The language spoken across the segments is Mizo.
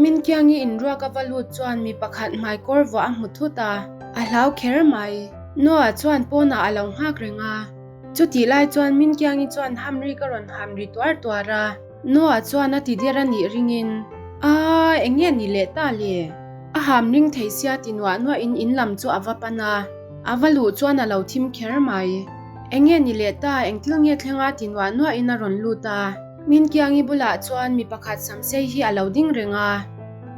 Minkiangi inruak a va lut chuan mi pakhat hmaikawr vuah a hmu thut a, a hlau kher mai. Noah chuan pawnah a lo nghak reng a. Chutih lai chuan Minkiangi chuan hamri ka rawn ham ri tuar tuar a. Noah chuan a ti der a nih ringin, Aa, eng nge ni leh ta le? A ham ring thei sia ti nuah nuahin in lam chu a va pan a, a va luh chuan a lo thim kher mai. Eng nge ni leh ta, eng thil nge thleng a ti nuah nuahin a rawn lut a. Minkiangi bulah chuan mi pakhat samsei hi a lo ding reng a.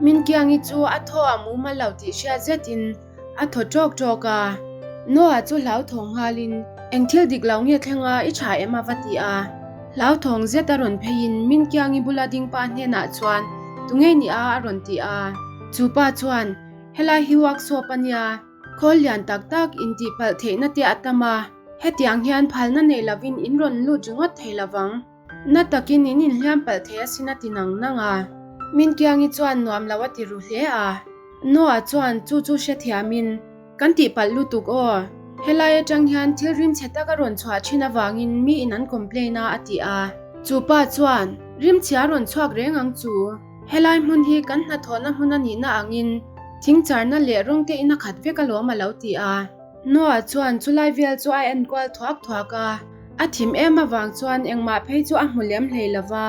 Minkiangi chu a thaw a mumal lo tih hriat zetin A thaw ṭawk ṭawk a. Noah chu hlauthawng nghalin, Eng thil dik lo nge thleng a, i ṭha em a va ti a. Hlauthawng zet a rawn pheiin Minkiangi bula ding pa hnenah chuan, Tunge ni a? a rawn ti a. Chu pa chuan, Helai hi workshop a nia, khawl lian tak tak intihpalh theihna te a tam a, hetiang hian phalna nei lovin in rawn lut ringawt thei lovang. Na takin in inhliam palh thei asin a ti nang nang a. Minkiangi chuan nuam lo a ti ru hle a. Noah chuan chu chu hrethiamin, Kan tih palh lutuk aw. Helai atang hian thil rimchhe tak a rawn chhuah thin avangin mi in an complain a a ti a. Chu pa chuan, Rimchhe a rawn chhuak reng ang chu. Helai hmun hi kan hnathawhna hmun a nihna angin thingcharna leh rawng te in a khat vek alawm a lo ti a. Noah chuan chulai vel chu a enkual thuak thuak a. A thim em avang chuan engmah phei chu a hmu lem hlei lo va.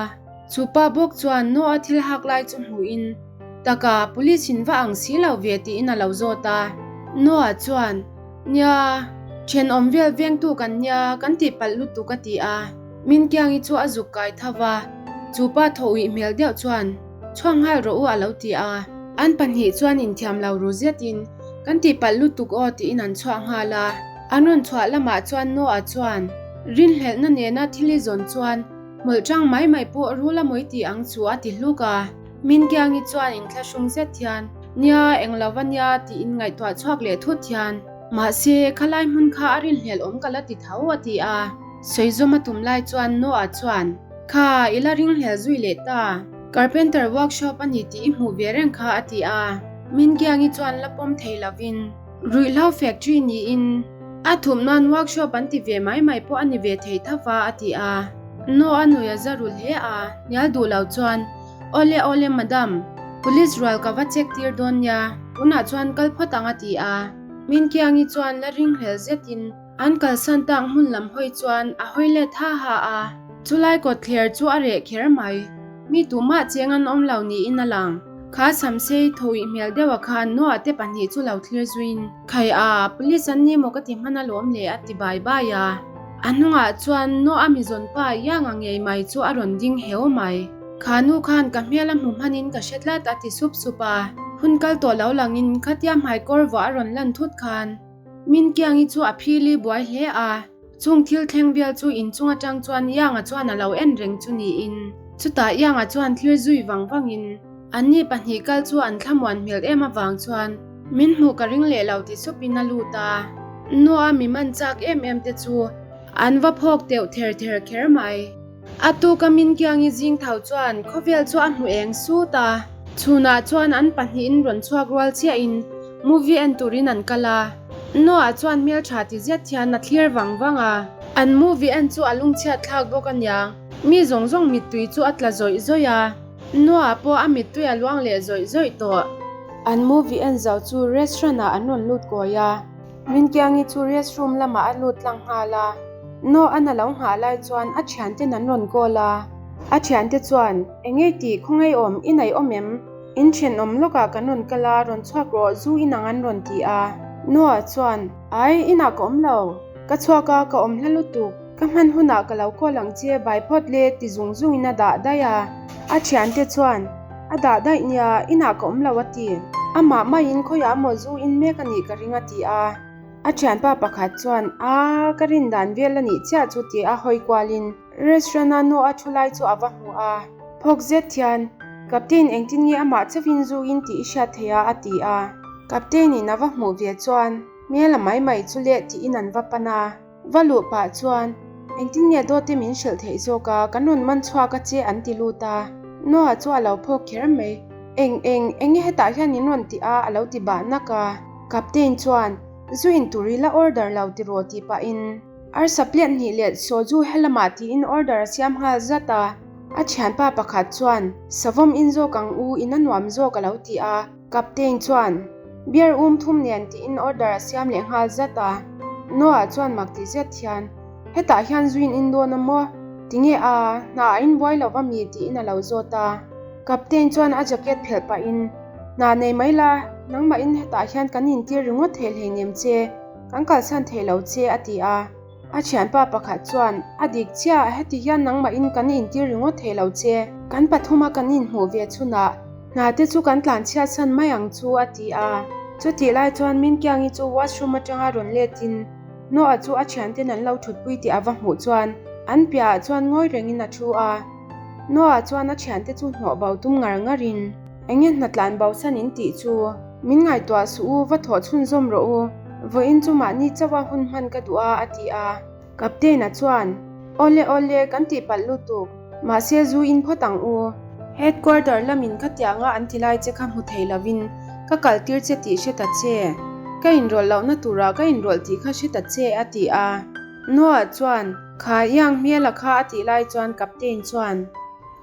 Chu pa bawk chuan Noah thil hak lai chu hmuhin, Taka, police in va ang si lo ve tiin a lo zawt a. Noah chuan, Nia, thenawm vel vengtu kan nia, kan tihpalh lutuk a ti a. Minkiangi chu a zuk kai tho va. Chu pa thaw uih hmel deuh chuan, Chhuak nghal rawh u a lo ti a. An pahnih chuan inthiam lo ru zetin, Kan tihpalh lutuk aw tiin an chhuah nghal a. An rawn chhuah lamah chuan Noah chuan, Rinhlelhna nena thil i zawn chuan hmawlh chang mai mai pawh rul a mawi tih ang chu a ti hluk a. Minkiangi chuan inthlahrung zet hian, Nia, eng lo va nia tiin ngaihtuah chhuak leh thut hian, Mahse, khalai hmun kha a rinhlelh awm ka la ti tho a ti a. Sawi zawm a tum lai chuan Noah chuan, Kha, i la ringhlel zui leh ta. Carpenter workshop a ni tih i hmuh ve reng kha a ti a. Minkiangi chuan la pawm thei lovin ruihhlo factory niin a thup nan workshop an ti ve mai mai pawh a ni ve thei tho va a ti a. Noah a nui a za ru hle a, hnial duh lo chuan, Awle awle madam, police rual ka va check tir dawn nia, tunah chuan kal phawt ang a ti a. Minkiangi chuan la ringhlel zetin An kalsan tak hmun lam hawi chuan a hawi let ha ha a, chulai kawtthler chu a reh kher mai. Mi tumah cheng an awm lo niin a lang. Kha Samsei thawih hmel deuha khan Noah te pahnih chu lo thlir zuiin, Khai a, police an ni maw ka ti hman alawm le a ti bai bai a. A hnungah chuan Noah mizawnpa Ianga ngei mai chu a rawn ding heu mai. Kha nu khan ka hmel a hmu hmanin ka hre tlat a ti sup sup a. Hun kal tawh lo langin khatia hmaikawr vuah a rawn lan thut khan, Minkiangi chu a phili buai hle a, chung thil thleng vel chu inchung atang chuan Ianga chuan a lo en reng chu niin. Chutah Ianga chuan thlir zui vang vangin anni pahnih kal chu an thlamuan hmel em avang chuan min hmuh ka ring leh lo ti supin a lut a. Noah mi man chak em em te chu an va phawk teuh ther ther kher mai. A tuk a Minkiangi zing tho chuan khawvel chu a hmu eng sut a. Chhunah chuan an pahnihin rawn chhuak rual chiahin movie en turin an kal a. Noah chuan hmeltha ti zet hian a thlir vang vang a. An movie en chu a lungchhiat thlak bawk a nia. Mi zawng zawng mittui chu a tla zawih zawih a. Noah pawh a mittui a luang leh zawih zawih tawh. An movie en zo chu restaurant ah an rawn lut kawi a. Minkiangi chu rest room lamah a lut tlang nghal a, Noah-an a lo nghah lai chuan a thianten an rawn call a. A thiante chuan, Engei tih, khawngaih awm, i nei awm em? In thenawm lawkah kan rawn kal a, rawn chhuak rawh, zu inang an rawn ti a. Noah chuan, Ai, inah ka awm lo. Ka chhuak a, ka awm hla lutuk. Ka hman hunah ka lo call ang che, bai phawt le, ti zung zungin a dah daih a. A thiante chuan, A dah daih nia, inah ka awm lo a ti. Amah maiin khawiah maw zu in mek a nih ka ring a ti a. A thianpa pakhat chuan, Aa, ka rin dan vel a nih chiah chu ti a hawi kualin restaurant a nu a thu lai chu a va hmu a. Phawk zet hian, Captain engtin nge amah chauhin zu in tih i hriat thei a a ti a. Captain in a va hmuh ve chuan, Hmel a mai mai chu leh tiin an va pan a. Va luh pah chuan, Engtin nge dawt te min hrilh theih zawk a, kan rawn man chhuak a che an ti lut a. Noah chu a lo phawk kher mai. Eng eng, eng nge hetah hian in rawn ti a a lo ti bah nak a. Captain chuan, Zu in tur i la order lo ti rawh tih pahin arsa plate hnih leh soju helamah tiin order a siam nghal zat a. A thianpa pakhat chuan, Savawm in zawk ang u, in a nuam zawk a lo ti a. Captain chuan, Beer um thum nen tiin order a siam leh nghal zat a. Noah chuan mak ti zet hian, Hetah hian zuin in dawn a maw? Tinge a, hna a inbuai lo va mi? tiin a lo zawt a. Captain chuan a jacket phelh pahin, Hna nei mai la, nangmahin hetah hian kan intir ringawt thei hleinem che, kan kalsan thei lo che a ti a. A thianpa pakhat chuan, A dik chiah, heti hian nangmahin kan intir ringawt thei lo che. Kan pathuma kan inhmuh ve chhunah hna te chu kan tlanchhiatsan mai ang chu, a ti a. Chutih lai chuan Minkiangi chu washroom atanga rawn letin Noah chu a thianten an lo thutpui tih a va hmuh chuan an piahah chuan ngawi rengin a thu a. Noah chuan a thiante chu hnawh bo tum ngar ngarin, Enge hna tlan bosan in tih chu? Min ngaihtuah suh u, va thawh chhunzawm rawh u. Vawiin chu mahni chauha hun hman ka duh a, a ti a. Captain-a chuan, Awle awle, kan tihpalh lutuk. Mahse zu in phawt ang u. Headquarter lamin khatianga an ti lai che kha hmu thei lovin ka kaltir che tih hre ta che. Ka inrawlh lohna turah ka inrawlh tih kha hre ta che, a ti a. Noah chuan, Kha Iang hmela kha a tih lai chuan Captain chuan,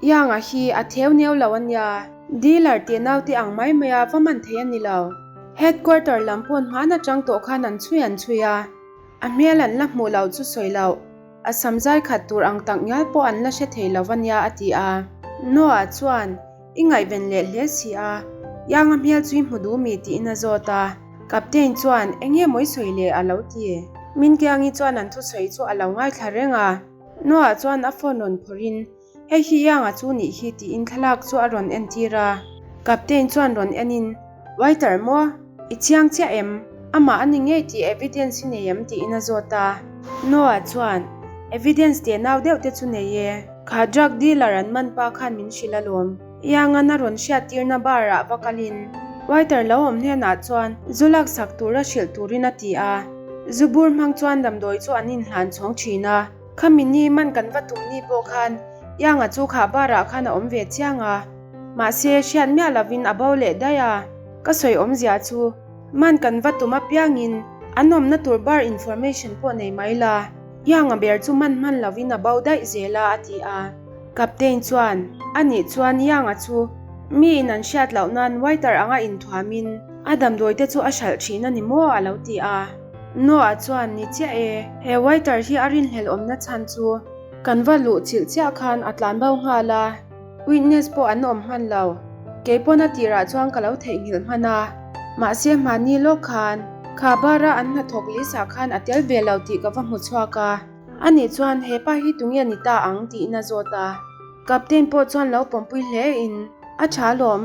Ianga hi a theu neu lo a nia, dealer tih naute ang mai mai a va man thei a ni lo. Headquarter lam pawn hman atang tawh khan an chhui an chhui a, a hmel an la hmuh loh chu sawi loh, a sam zai khat tur ang tak ngial pawh an la hre thei lo a nia a ti a. Noah chuan, I ngaihven leh hle si a, Ianga hmel chu i hmu duh mi tiin a zawt a. Captain chuan, Enge maw i sawi le? a lo ti. Minkiangi chuan an thusawi chu a lo ngaithla reng a. Noah chuan a phone rawn phawrhin, Hei hi Ianga chu nih hi tiin thlalak chu a rawn entir a. Captain chuan rawn enin, Waiter maw? I chiang chiah em? Amah a ni ngei tih evidence hi nei em? tiin a zawt a. Noah chuan, Evidence teh nau deuh te chu nei e. Kha drug dealer an man pa khan min hrilh alawm. Iangan a rawn hriattirna bar ah va kalin waiter lo awm hnenah chuan zu laksak tura hrilh turin a ti a. Zu bur hmang chuan damdawi chu an inhlan chhawng thin a. Khami ni man kan va tum ni pawh khan Ianga chu kha bar ah khan a awm ve chiang a. Mahse hriat miah lovin a bo leh daih a. Ka sawi awmzia chu man kan va tum apiangin an awmna tur bar information pawh nei mai la. Ianga ber chu man hman lovin a bo daih zel a a ti a. Captain chuan, A nih chuan Yang-a chu miin an hriat loh nan waiter anga inthuamin a damdawi te chu a hralh thin a ni maw? a lo ti a. Noah chuan, Ni chiah e, he waiter hi a rinhlelh awmna chhan chu kan va luh chilh chiah khan a tlan bo nghal a, witness pawh an awm hman lo. Kei pawn a tirah chuan ka lo theihnghilh hman a, mahse hmanni lawk khan kha bar-a an hnathawk list-ah khan a tel ve lo tih ka va hmu chhuak a. Ani chuan, He pa hi tunge ni ta ang? tiin a zawt a. Captain pawh chuan lo pawmpui hle in, A tha alawm,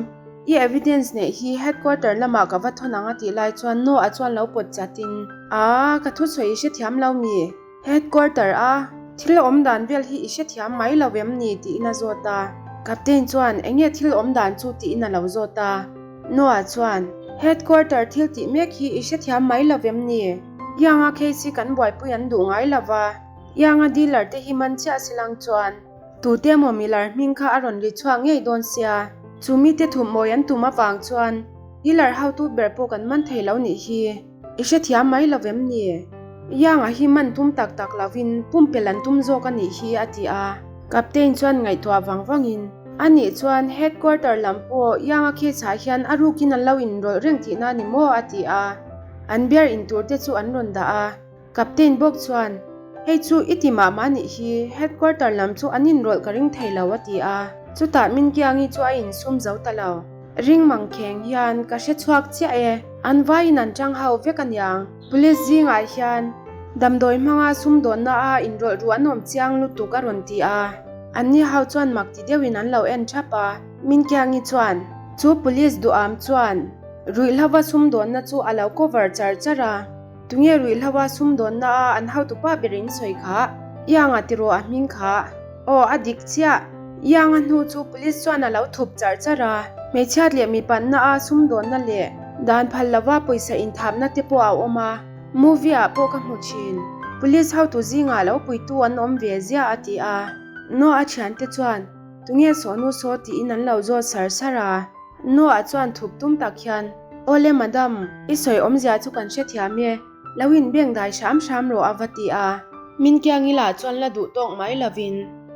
i evidence neih hi headquarter lamah ka va thawn ang a tih lai chuan Noah chuan lo pawt chat in, Aa, ka thusawi i hrethiam lo mi? Headquarter a thil awm dan vel hi i hrethiam mai lo em ni? tiin a zawt a. Captain chuan, Enge thil awm dan chu? tiin a lo zawt a. Noah chuan, Headquarter thil tih mek hi i hrethiam mai lo em ni? Ianga case hi kan buaipui an duh ngai lo va, Ianga dealer te hi man chiah si lang chuan tute emaw milar hming kha a rawn ri chhuak ngei dawn sia, chu mite thup mawi an tum avang chuan dealer hotu ber pawh kan man thei lo nih hi i hrethiam mai lo vem ni? Ianga hi man tum tak tak lovin pumpelh an tum zawk a nih hi a ti a. Captain chuan ngaihtuah vang vangin, A nih chuan headquarter lam pawh Ianga case ah hian a rukin an lo inrawlh reng tihna a ni maw? a ti a. An beer in tur te chu an rawn dah a, Captain bawk chuan, Hei chu i ti mah mah nih hi, headquarter lam chu an inrawlh ka ring thei lo a ti a. Chutah Minkiangi chu a insum zo ta lo. Ring mang kheng hian ka hre chhuak chiah e, an vaiin an chang ho vek aniang. Police zingah hian damdawi hmanga sumdawnna a inrawlh ruh an awm chiang lutuk a rawn ti a. Anni ho chuan mak ti deuhin an lo en thap a. Minkiangi chuan, Chu police duham chuan Ruihhlova sumdawnna chu a lo cover char char a, tunge ruihhlova sumdawnna a an hotupa ber in sawi kha? Ianga tiraw a hming kha? Aw, a dik chiah. Ianga hnu chu police chuan a lo thup char char a, hmeichhiat leh mipanna a sumdawnna leh dan phal lova pawisa inthapna te pawh a awm a, movie ah pawh ka hmu thin. Police hotu zingah lo puitu an awm ve ziah a ti a. Noah a thiante chuan Tunge sawnu saw tiin an lo zawt sar sar a. Noah chuan thup tum tak hian, Awle madam, i sawi awmzia chu kan hrethiam e, lo in beng dai hram hram rawh a va ti a. Min kiang ila chuan la duh tawk mai lovin.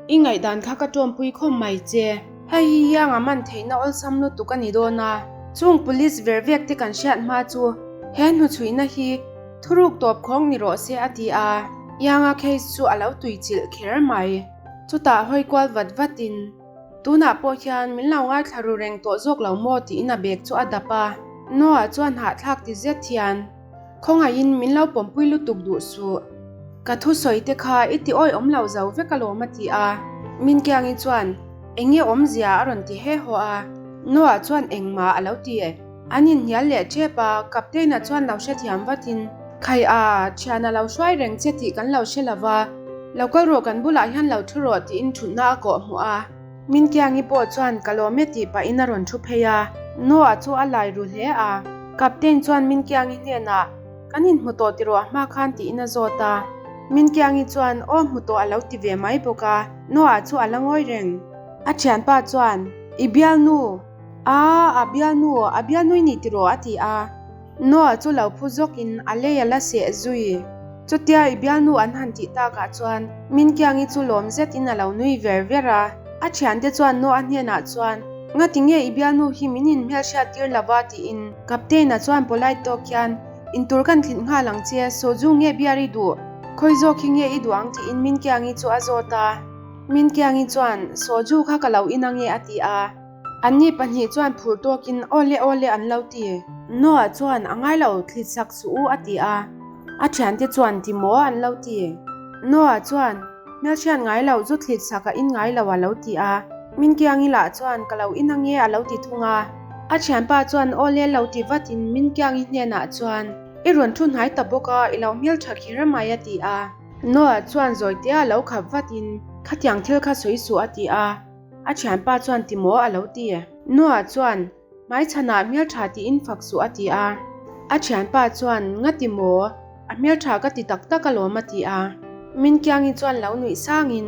I ngaihdan kha ka ṭawmpui khawm mai che. Hei hi hiang a man theihna awlsam lutuk a ni dawn a, chung police ver vek te kan hriat hma chu he hnuchhuihna hi thuruk tawp khawng ni rawh se a ti a. Ianga case chu a lo tuichilh kher mai. Chutah hawi kual vat vatin. Tunah pawh hian min lo ngaithla ru reng tawh zawk lo maw tiin a bag chu a dap a. Noah chuan hahthlak ti zet hian, Khawngaihin min lo pawmpui lutuk duh suh. Ka thusawi te kha i ti awih awm lo zo vek alawm a ti a. Minkiangi chuan, Eng nge awmzia a rawn ti he haw a. Noah chuan engmah a lo ti. An inhnial leh tep a, Captain-a chuan lo hrethiam vatin, Khai a, thian a lo hruai reng che tih kan lo hre lova, lo kal rawh kan bulah hian lo thu rawh tiin thutna a kawh hmuh a. Minkiangi pawh chuan ka lawm e tih pahin a rawn thu phei a, Noah chu a lai ru hle a. Captain chuan Minkiangi hnenah, Kan inhmu tawh tiraw a hma khan tiin a zawt a. Minkiangi chuan, Aw hmu tawh a lo ti ve mai bawk a, Noah chu a la ngawi reng. A thianpa chuan, I bialnu! A, a bialnu, a bialnu i nih tiraw? a ti a. Noah chu lo phu zawkin a lei a la seh zui. Chutia i bialnu an han tih takah chuan Minkiangi chu lawm zetin a lo nui ver ver a. A thiante chuan Noah hnenah chuan, Ngati nge i bialnu hi min inhmelhriat tir lova? tiin Captain-a chuan polite tawk hian, Intur kan thlinh nghal ang che, soju nge beer i duh? Khawi zawk hi nge i duh ang? tiin Minkiangi chu a zawt a. Minkiangi chuan, Soju kha ka lo in ange a ti a. Anni pahnih chuan phur tawkin Awle awle an lo ti. Noah chuan a ngai lo thlit sak suh u a ti a. A thiante chuan ti maw an lo ti. Noah chuan hmelhriat ngai loh zu thlit sak a in ngai lo a lo ti a. Minkiangi lah chuan ka lo in ange a lo ti thung a. A thianpa chuan awle lo ti vatin Minkiangi hnenah chuan i rawn thu hnai ta bawk a i lo hmeltha kher mai a ti a. Noah chuan zawitea a lo khap vatin khatiang thil kha sawi suh a ti a. A thianpa chuan ti maw a lo ti. Noah chuan, Hmaichhanah hmeltha tiin fak suh a ti a. A thianpa chuan, Nga ti maw? A hmeltha ka ti tak tak alawm a ti a. Minkiangi chuan lo nuih sangin,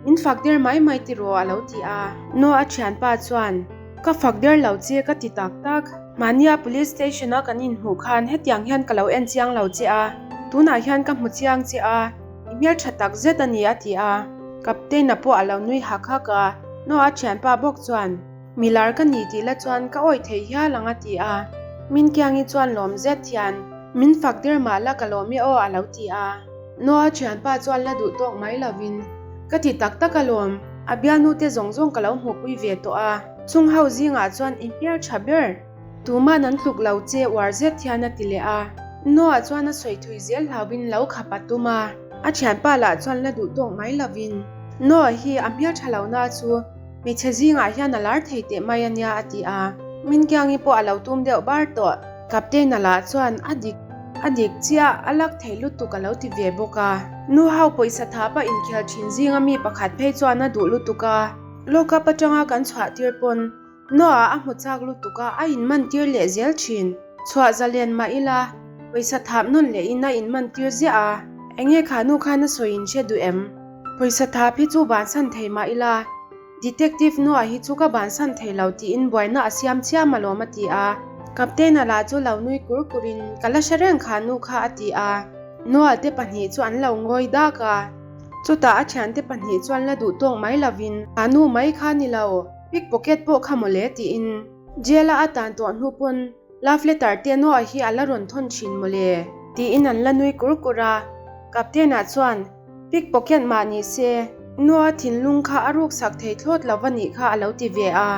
Min fak der mai mai ti rawh a lo ti a. Noah a thianpa chuan, Ka fak der lo che ka ti tak tak. Mahnia police station a kan inhmuh khan hetiang hian ka lo en chiang lo che a, tunah hian ka hmu chiang che a. I hmeltha tak zet a ni a ti a, Captain-a pawh a lo nui hak hak a, Noah thianpa bawk chuan, Milar ka ni tih la chuan ka awih thei hial ang a ti a, Minkiangi chuan lawm zet hian, Min fak der mah la ka lawm i aw a lo ti a. Noah thianpa chuan la duh tawk mai lovin, Ka ti tak tak alawm, a bialnu te zawng zawng ka lo hmuhpui ve tawh a, chung ho zingah chuan i hmeltha ber. Tuman an tluk lo che uar zet hian a ti leh a. Noah chuan a sawi thui zel hlauhin lo khap a tum a. A thianpa lah chuan la duh tawk mai lovin Noah hi a hmeltha lo na chu hmeichhe zingah hian a lar thei teh mai a nia a ti a. Minkiangi pawh a lo tum deuh bar tawh. Captain-a lah chuan a dik a dik chiah a lak thei lutuk a lo ti ve bawk a. Nu ho pawisa thapa inkhel thin zinga mi pakhat phei chuan a duh lutuk a. Lockup atanga kan chhuah tir pawn Noah a hmu chak lutuk a, a inman tir leh zel thin. Chhuah zalen mah ila, pawisa thap nawn leh in a inman tir ziah a. Enge kha nu khan a sawi in hre duh em? Pawisa thap hi chu bansan thei mah ila, Detective Noah hi chu ka bansan thei lo tiin buaina a siam chiam alawm a ti a. Captain-a lah chu lo nui kur kur in, ka la hre reng kha nu kha a ti a. Noah te pahnih chu an lo ngawi dak a. Chutah a thiante pahnih chuan la duh tawk mai lovin, kha nu mai kha ni lo. Pickpocket pawh kha mawle tiin jail a a tan tawh hnu pawn love letter te Noah hi a la rawn thawn thin mawle tiin an la nui kur kur a. Captain ah chuan pickpocket mah ni se Noah thinlung kha a ruk sak thei thlawt lo va nih kha a lo ti ve a.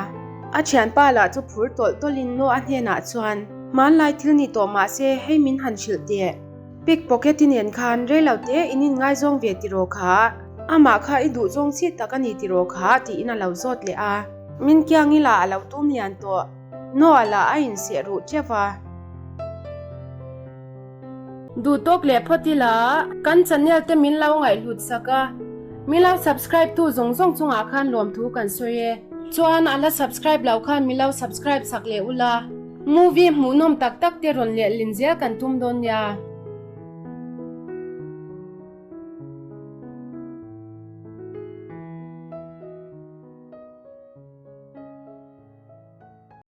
A thianpa lah chu phur tawlh tawlh in Noah hnenah chuan hmanlai thil ni tawh mah se hei min han hrilh teh. Pickpocket i nen khan reilo te in inngaizawng ve tiraw kha? Amah kha i duhzawng chhit tak a ni tiraw kha? tiin a lo zawt leh a. Minkiangi lah a lo tum lian tawh. Noah lah a inseh ruh teuh a. Duh tawk leh phawt ila kan channel te min lo ngaihhlut sak a, min lo subscribe tu zawng zawng chungah khan lawmthu kan sawi e. Chuan a la subscribe loh khan min lo subscribe sak leh ula. Movie hmuhnawm tak tak te rawn lehlin zel kan tum dawn nia.